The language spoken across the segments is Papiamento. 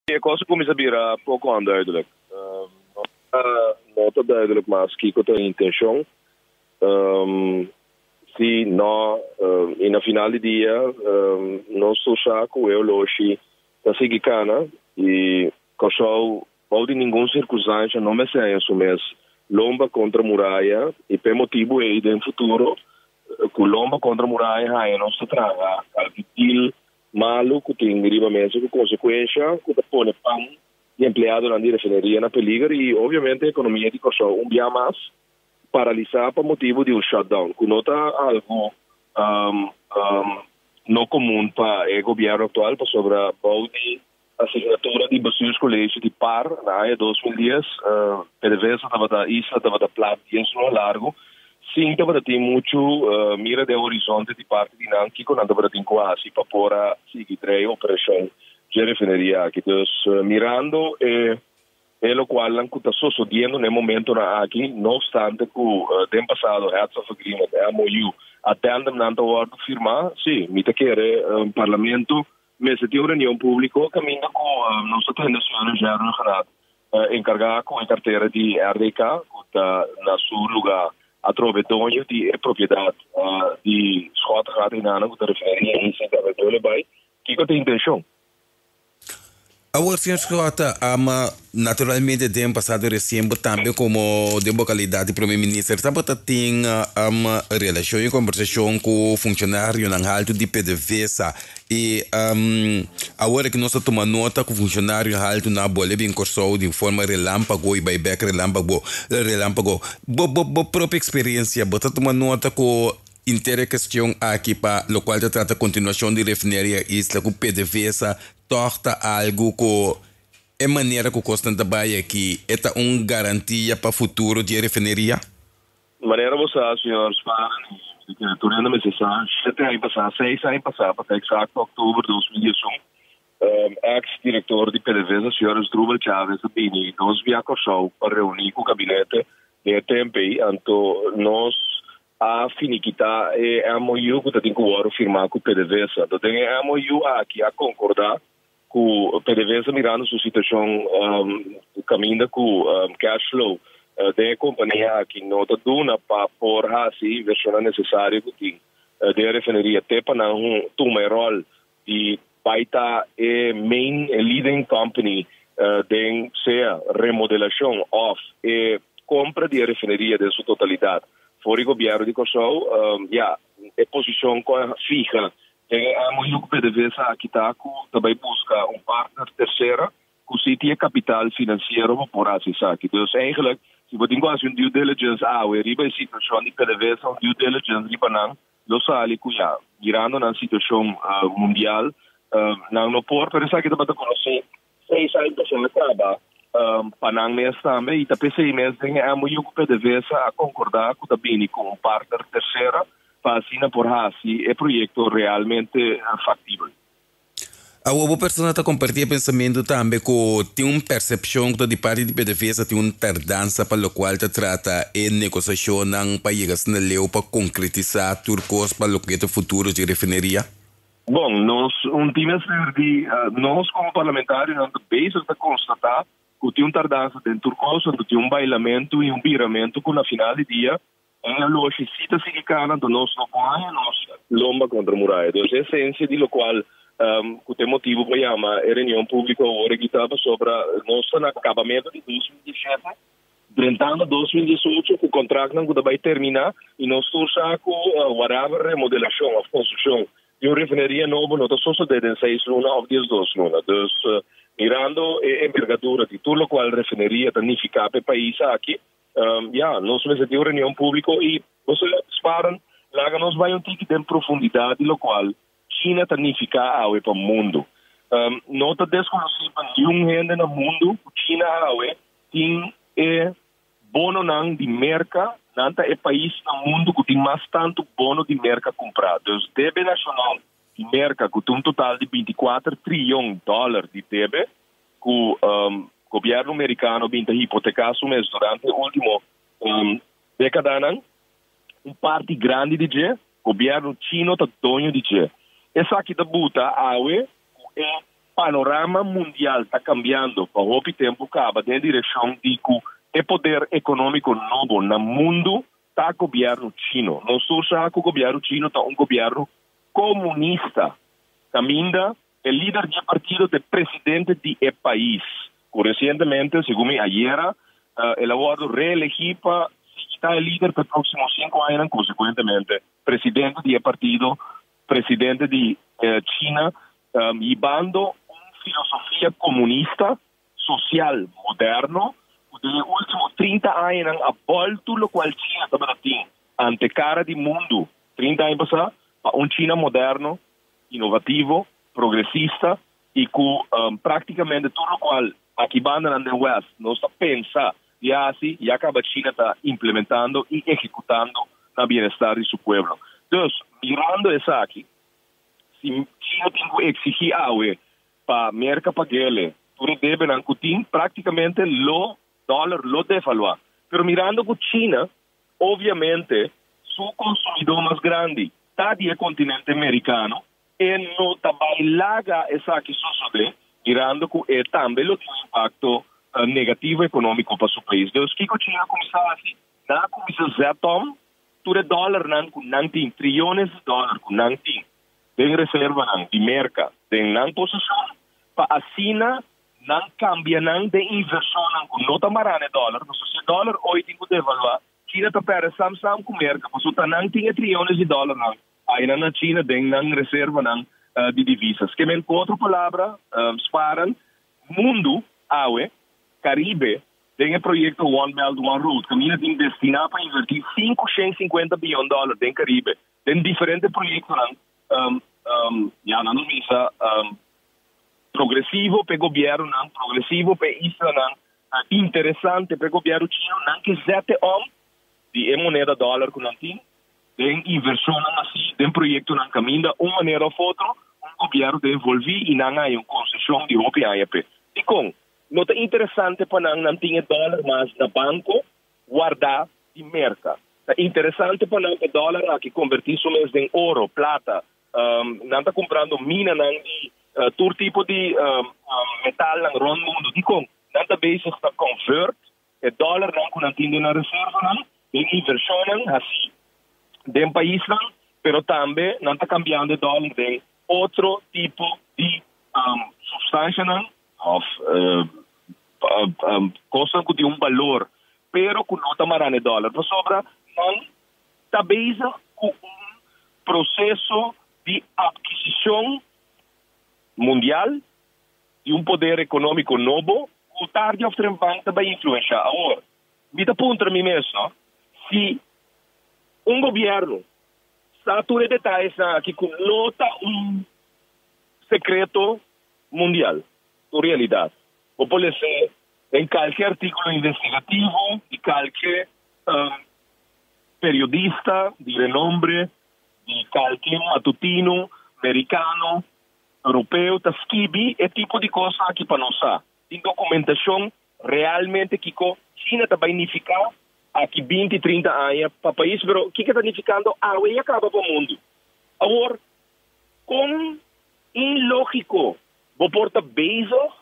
E kos a kuminsá bira poko onduidelijk. No ta duidelijk mas kiko ta e intenshon. Si no, i na final di dia nos tur sa ku e oloshi ta sigui kana i Kòrsou bou di ningun sirkunstansha no mester haña su mes lomba kontra muraya i p'e motibu ei den futuro ku lomba kontra muraya haña nos ta traha kalki deal Malu ku tin riba mesa ku konsekuensha ku ta pone pan di empleadonan di refineria na peliger i obviamente ekonomia di Kòrsou un bia mas paralisá pa motibu di un shutdown ku no ta algu no komun pa e gobièrnu aktual pasobra bou di asignatura di Bestuurscollege di par na aña 2010 PDVSA tabata isla tabata plat dies luna largu sin tabata tin muchu mira den horizonte di parti di nan kiko nan tabata tin ku hasi pa por a sigui drei operashon dje refineria aki. Dus mirando e e lokualnan ku ta sosodiendo na e momentonan aki, no opstante ku den pasado Heads of Agreement, MOU, addendumnan ta wòrdu firmá, sí, mi ta kere Parlamento mester tin un reunion públiko kaminda ku nos ta tende señor Roger Ruggenaath enkargá ku e kartera di RDK ku ta na su lugá atrobe doño di e propiedat di Schottegat einan ku ta refineria ICW bai. Kiko ta e intenshon? Awor, señor Schotte, ama naturalmente den pasado recien bo tambe como den bo calidad di Prome Minister tabata tin relacion y conversacion cu funcionarionan halto di PDVSA y awor aki nos ta tuma nota cu funcionario halto nan a bole bin Corsou di forma relampago y bay bek relampago relampago. Bo bo bo propio experiencia bo ta tuma nota cu Inter e kestion aki pa lokual ta trata kontinuashon di refineria Isla ku PDVSA tòg ta algu ku e manera ku kosnan ta bai aki e ta un garantia pa futuro di e refineria? Manera bo sa, señor Sparen, i mi ta kere tur hende mester sa, shete aña pasá, seis aña pasá pa ta eksakto, òktober 2011, eks direktor di PDVSA, señor Asdrubal Chavez a bini nos bia Kòrsou pa reuní ku gabinete den e tempu ei, anto nos a finikitá e MOU ku ta tin ku wòrdu firmá ku PDVSA. Anto den e MOU aki a konkordá ku PDVSA mirando su situashon kaminda ku cash flow den e kompania aki no ta duna pa por hasi e invershonnan nesesario ku tin den e refineria te pa nan tuma e ròl di bai ta e main e leading company den sea remodelashon òf e kompra di e refineria den su totalidat for di gobièrnu di Kòrsou, ya, e posishon ku a fiha den e MOU ku PDVSA aki ta ku ta bai buska un partner tersera ku si tin e kapital finansiero pa por hasi esaki. Dus eigenlijk si bo tin ku hasi un due diligence awe riba e situashon di PDVSA, un due diligence riba nan, Lo sali cu ya, mirando nan situacion mundial, nan no por, pero esaki tabata conoci seis aña pasá caba pa nan mes tambe y ta p'esey mes den e MOU cu PDVSA a concorda cu ta bini cu un partner tercera pa asina por haci e proyecto realmente factibel. Awor bo persona ta kompartí e pensamentu tambe ku tin un persepshon ku ta di parti di PDVSA tin un tardansa pa lokual ta trata e negosiashonnan pa yega asina leu pa konkretisá tur kos pa loke ta futuro dje refineria? Bon, nos un tin mester di nos komo parlamentarionan ta bezig ta konstatá ku tin un tardansa den tur kos, anto tin un bailamentu i un biramentu ku na final di dia E aloshi si ta sigui cana, anto nos no por haña nos lomba contra muraya. Dus e esencia di locual cu ta e motibo pa yama e reunion publico awor aki ta pasobra nos ta na acabamento di 2017, drentando 2018 cu contractnan cu ta bay termina y nos tur sa cu whatever remodelacion of construccion di un refineria nobo no ta sosode den seis luna of 12 luna. Dus mirando e envergadura di tur locual refineria ta nifica pa e pais aki, Ya, nos mester tin un reunion públiko i nos a sparen laga nos bai un tiki den profundidat di lokual China ta nifiká awe pa mundu. No ta deskonosí pa niun hende na mundu ku China awe tin e bononan di Merka, nan ta e pais na mundu ku tin mas tantu bono di Merka kumprá. Dus debe nashonal di Merka ku ta un total di 24 triyon dòler di debe, ku gobièrnu merikano bin ta hipoteká su mes durante e último dékadanan, un parti grandi di dje gobièrnu chino ta doño di dje. Esaki ta buta awe ku e Panorama mundial ta kambiando pa hopi tempu kaba den direkshon di ku e poder ekonómiko nobo na mundu ta gobièrnu chino. Nos tur sa ku gobièrnu chino ta un gobièrnu komunista kaminda e lider di e partido ta e presidente di e pais ku resientemente, segun mi ayera, el a wòrdu reelegí pa sigui ta e lider pa e próksimo sinku añanan, konsekuentemente presidente di e partido, presidente di China, hibando un filosofia komunista sosial moderno ku den e último 30 añanan a bòltu lokual China tabata tin ante kara di mundu 30 aña pasá pa un China moderno, inovativo, progresista i ku práktikamente tur lokual aki bandanan den West nos ta pensa di hasi ya kaba China ta implementando i ehekutando na bienestar di su pueblo. Dus, mirando esaki, si China tin ku eksigí awe pa Merka pag'ele tur e debenan ku tin, práktikamente lo dòler lo devaluá. Pero mirando ku China obviamente su konsumidó mas grandi ta di e kontinente merikano, e no ta bai laga esaki sosodé, mirando ku e tambe lo tin un impakto negativo ekonómiko pa su pais. Dus kiko China a kuminsá hasi? Nan a kuminsá zet om tur e dòlernan ku nan tin, triones di dòler ku nan tin den reservanan di Merka den nan poseshon, pa asina nan kambia nan den invershonnan ku no ta mará na e dòler, pasobra si e dòler oy tin ku devaluá, China ta pèrdè sam sam ku Merka, pasobra ta nan tin e triones di dòlernan aynan na China den nan reservanan di divisas. Ke men ku otro palabra, sparen mundu awe, Karibe, Den e proyekto One Belt One Road kaminda tin destiná pa invertí 550 biyon dòler den Karibe den diferente proyektonan, ya nan a bisa progresivo p'e gobièrnunan, progresivo p'e islanan, interesante p'e gobièrnu chino, nan ke zèt e òm di e moneda dòler ku nan tin den invershonnan así den proyektonan kaminda un manera òf otro un gobièrnu ta envolví i nan haña un konseshon di hopi aña p'e. Dikon? No ta interesante pa nan nan tin e dòler mas na banko wardá di Merka. Ta interesante pa nan pa e dòler aki konbertí su mes den oro, plata. Nan ta kumprando minanan di tur tipo di metalnan rònt mundu. Dikon? Nan ta bezig ta konvert e dòlernan ku nan tin den nan reservanan den invershonnan hasí den paisnan, pero tambe nan ta kambiando e dòler den otro tipo di supstanshanan òf kosnan ku tin un balor pero ku no ta mará na e dòler pasobra nan ta bezig ku un proseso di atkisishon mundial di un poder ekonómiko nobo ku tardi òf trempan ta bai influenshá. Awor, mi ta puntra mi mes, no, si un gobièrnu sa tur e detayesnan aki ku no ta un sekreto mundial, un realidat. Bo por lese den kalke artíkulo investigativo di kalke periodista di renombre, di kalke matutino merikano, europeo ta skibi e tipo di kos aki pa nos sa. Tin dokumentashon realmente kiko China ta bai nifiká aki 20, 30 aña pa pais, pero kiko ta nifikando awe ya kaba pa mundu. Awor, kon ilógiko bo por ta bezig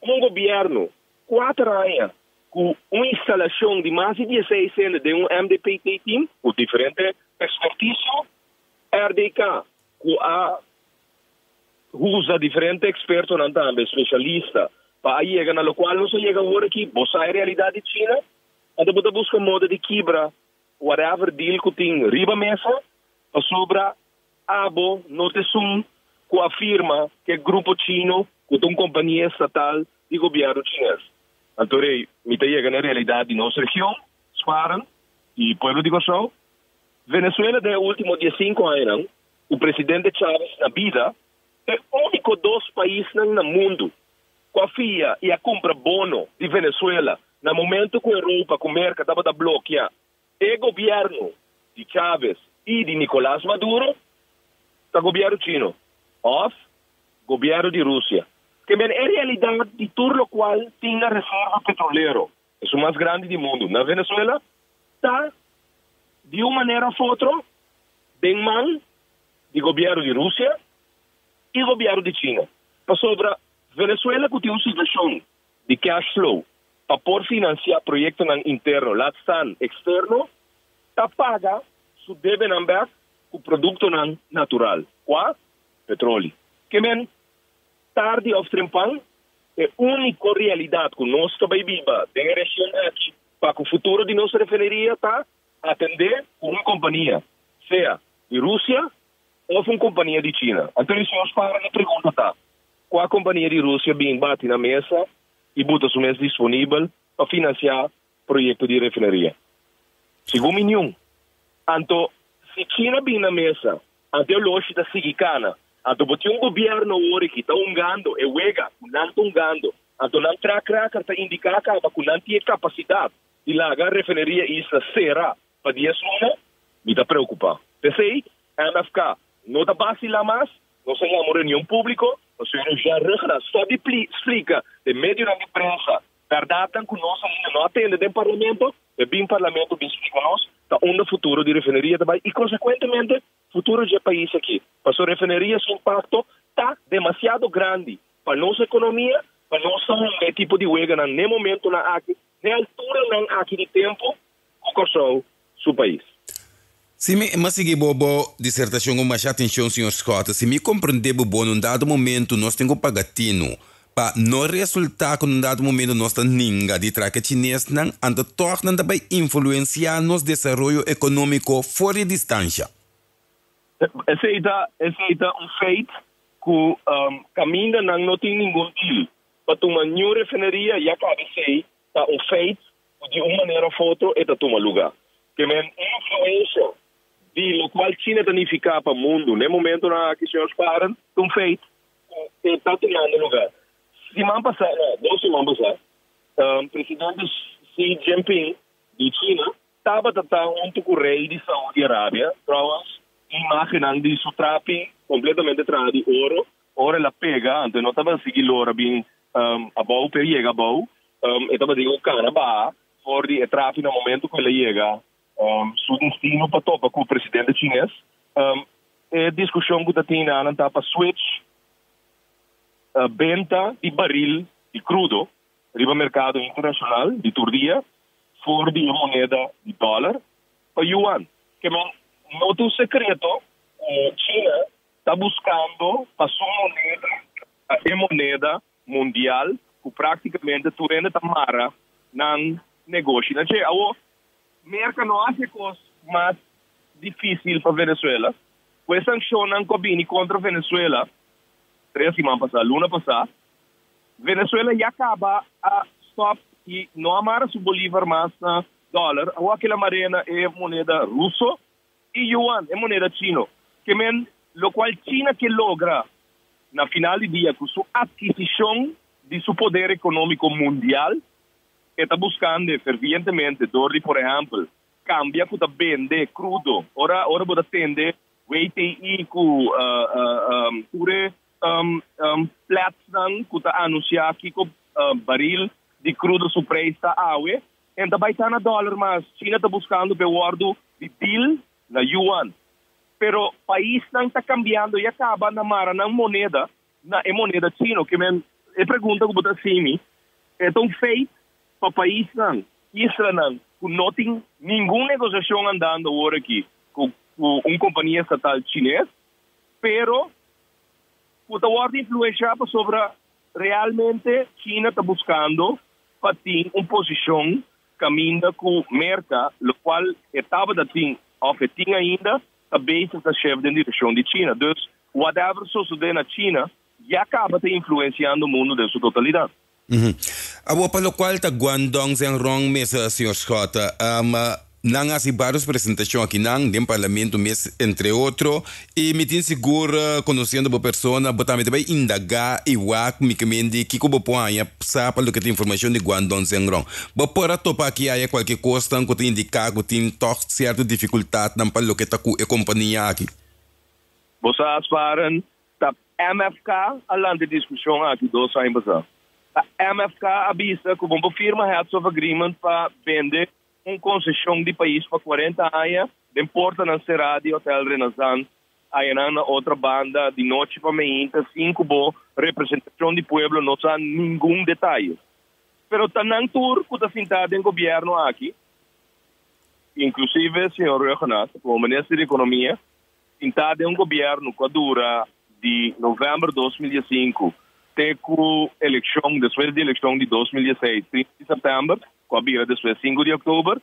un gobièrnu kuater aña ku un instalashon di mas di 16 hende den un MDPT team ku diferente ekspertisio, RDK ku a usa diferente ekspertonan tambe, spesialista, pa a yega na lokual nos a yega awor aki. Bo sa e realidat di China, anto bo ta buska moda di kibra whatever deal ku tin riba mesa pasobra abo no ta esun ku a firma ku e grupo chino ku ta un kompania estatal di gobièrnu chines. Anto rei, mi ta yega na e realidat di nos region, Sparen, i pueblo di Kòrsou. Venezuela den e último 15 añanan ku presidente Chávez na bida, e úniko dos paisnan na mundu ku a fia i a kumpra bono di Venezuela na momento ku Europa ku Merka tabata blokia e gobièrnu di Chávez i di Nicolás Maduro ta gobièrnu chino òf gobièrnu di Rusia. Ke men e realidat di tur lokual tin na reserva petrolero, esun mas grandi di mundu, na Venezuela ta di un manera òf otro den man di gobièrnu di Rusia i gobièrnu di China. Pasobra Venezuela ku tin un situashon di cash flow pa por finansiá proyektonan interno, laat staan eksterno, ta paga su debenan bèk ku produktonan natural, kua? Petroli. Ke men, tardi òf trempan, e úniko realidat ku nos ta bai biba den e region aki pa ku futuro di nos refineria ta atendé ku un kompania, sea di Rusia òf un kompania di China. Anto e señor Spara e pregunta ta, Kua kompania di Rusia bin bati na mesa i buta su mes disponibel pa finansiá proyekto di refineria? Segun mi niun. Anto si China bin na mesa, anto e oloshi ta sigui kana. Anto bo tin un gobièrnu awor aki ta hungando e wega ku nan ta hungando. Anto nan track record ta indiká kaba ku nan tin e kapasidat di laga refineria Isla sera pa dies luna. Mi ta preokupá. P'esei MFK no ta basilá mas. Nos a yama un reunion públiko, pasobra Jean Rugna stòp di splika den medionan di prensa bèrdatnan ku nos ainda no a tende den parlamento. E bin parlamento bin splika nos ta unda futuro di refineria ta bai i konsekuentemente futuro dje pais aki. Pasobra refineria su impakto ta demasiado grandi pa nos ekonomia, pa nos ta hunga e tipo di weganan n'e momentonan aki, n'e alturanan aki di tempu ku Kòrsou su pais. Si mi a sigui bo bo disertashon ku masha atenshon, señor Schotte, si mi komprendé bo bon, un dado momento nos tin ku paga tinu pa no resultá ku un dado momento nos ta ninga di traka e chinesnan, anto tòg nan ta bai influensiá nos desaroyo ekonómiko for di distansha. Esei ta esei ta un feit ku kaminda nan no tin ningun deal pa tuma niun refineria ya kaba esei ta un feit ku di un manera of otro e ta tuma lugá. Ke men influensha di lokual China ta nifiká pa mundu n'e momentonan aki, señor Sparen, ta un feit ku e ta tumando lugá. Siman pasá, no, dos siman pasá, presidente Xi Jinping di China tabata ta huntu ku rei di Saudi Arabia, trouwens imágennan di su trapi kompletamente traha di oro, ora el a pega, anto e no tabata sigui lora bin abou p'e yega abou, e tabatin un kana baha for di e trafi na momento ku el a yega su destino pa topa ku presidente chines. E diskushon ku ta tin nan ta pa switch benta di baril di krudo riba merkado internashonal di tur dia for di e moneda di dòler pa yuan. Ke men no ta un sekreto ku China ta buskando pa su moneda ta e moneda mundial ku praktikamente tur hende ta mara nan negoshi na dje. Awor, Merka no hasi e kos mas difísil pa Venezuela ku e sankshonnan ku a bini kontra Venezuela tres siman pasá, luna pasá. Venezuela ya kaba a stòp i no a mara su bolívar mas na dòler. Awor a kila mar'é na e moneda ruso i yuan, e moneda chino. Ke men lokual China ke logra na final di dia ku su atkisishon di su poder ekonómiko mundial, e ta buskando fervientemente dor di, por ehèmpel, kambia ku ta bende krudo. Ora ora bo ta tende WTI ku tur e pletsnan ku ta anunsiá kiko baril di krudo su preis ta awe, en ta bai ta na dòler mas. China ta buskando pa e wòrdu di deal na yuan. Pero paisnan ta kambiando ya kaba na mara nan moneda na e moneda chino. Ke men e pregunta ku bo ta hasi mi, e ta un feit pa paisnan, islanan ku no tin ningun negosiashon andando awor aki ku un kompania estatal chines, pero ku ta wòrdu influenshá pasobra realmente China ta buskando pa tin un posishon kaminda ku Merka, lokual e tabata tin òf e tin ainda, ta bezig ta shef den direkshon di China. Dus, whatever sosodé na China, ya kaba ta influensiando mundu den su totalidat. Awor pa lokual ta Guangdong Zhengrong mes, señor Schotte, nan a hasi varios presentashon akinan den parlamento mes entre otro i mi tin sigur konosiendo bo persona bo tambe ta bai indagá i wak mi ke men di kiko bo por haña sa pa loke ta informashon di Guangdong Zhengrong. Bo por a topa aki aya kualke kosnan ku ta indiká ku tin tòg sierto difikultatnan pa loke ta ku e kompania aki? Bo sa Sparen, Ta MFK a lanta e diskushon aki dos aña pasá. Ta MFK a bisa ku bo por firma heads of agreement pa bende un konseshon di pais pa kuarenta aña den portanan será di Hotel Renaissance. Ayanan na otro banda, di nochi pa mainta, sin ku bo representashon di pueblo no sa ningun detaye. Pero ta nan tur ku ta sintá den gobièrnu aki, inklusive señor Rhuggenaath komo minister di Ekonomia, sintá den un gobièrnu ku a dura di novèmber 2015 te ku elekshon, despues di elekshon di 2016, 30 di sèptèmber, ku a bira despues 5 di òktober,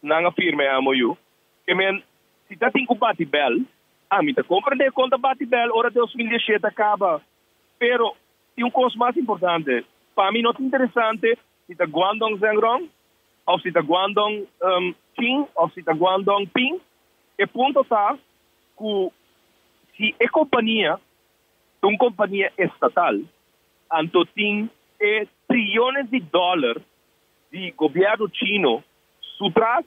nan a firma e MOU. Ke men, si ta tin ku bati bèl, ami ta komprendé kon ta bati bèl ora 2017 a kaba. Pero, tin un kos mas importante, pa mi no ta interesante si ta Guangdong Zhengrong, òf si ta Guangdong Qing, òf si ta Guangdong Ping. E punto ta ku si e kompania ta un kompania estatal, anto tin e triones di dòler di gobièrnu chino su tras,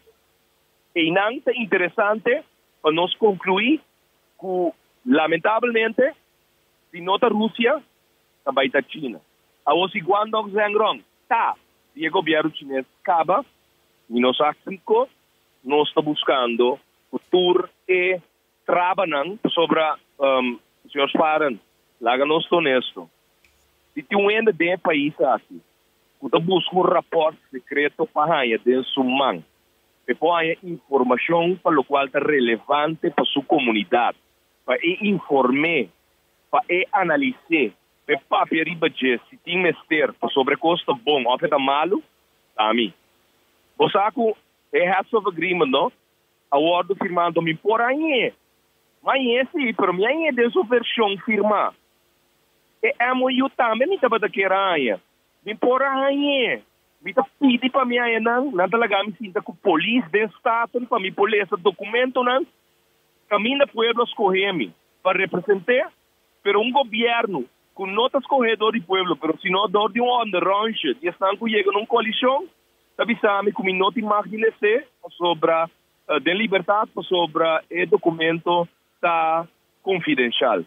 Einan ta interesante pa nos conclui cu lamentablemente si no ta Rusia ta bay ta China. Awor si Guangdong Zhengrong ta di e gobierno Chines caba mi no sa kico nos ta buscando cu tur e trabanan pasobra señor Sparen laga nos ta honesto si tin un hende den e pais aki cu ta busca un rapport secreto pa haya den su man. E por haña informashon pa lokual ta relevante pa su komunidat, pa e inform'é, pa e analis'é, pa e papia riba dje si tin mester pasobra e kos ta bon òf e ta malu, ta ami. Bo sa ku e Heads of Agreement no a wòrdu firmá anto mi por hañ'é. Mi hañ'é sí, pero mi hañ'é den su vershon firmá. E MOU tambe mi tabata kier a haña. Mi por a hañ'é. Mi ta pidi pa mi haña nan, nan ta laga mi sinta ku polis den Staten pa mi por lesa dokumentonan. Kaminda pueblo a skohe mi pa represent'é, pero un gobièrnu ku no ta skohé dor di pueblo pero sino dor di un onderonsje di esnan ku yega na un koalishon ta bisa mi ku mi no tin mag di les'é pasobra den libertat pasobra e dokumento ta konfidenshal.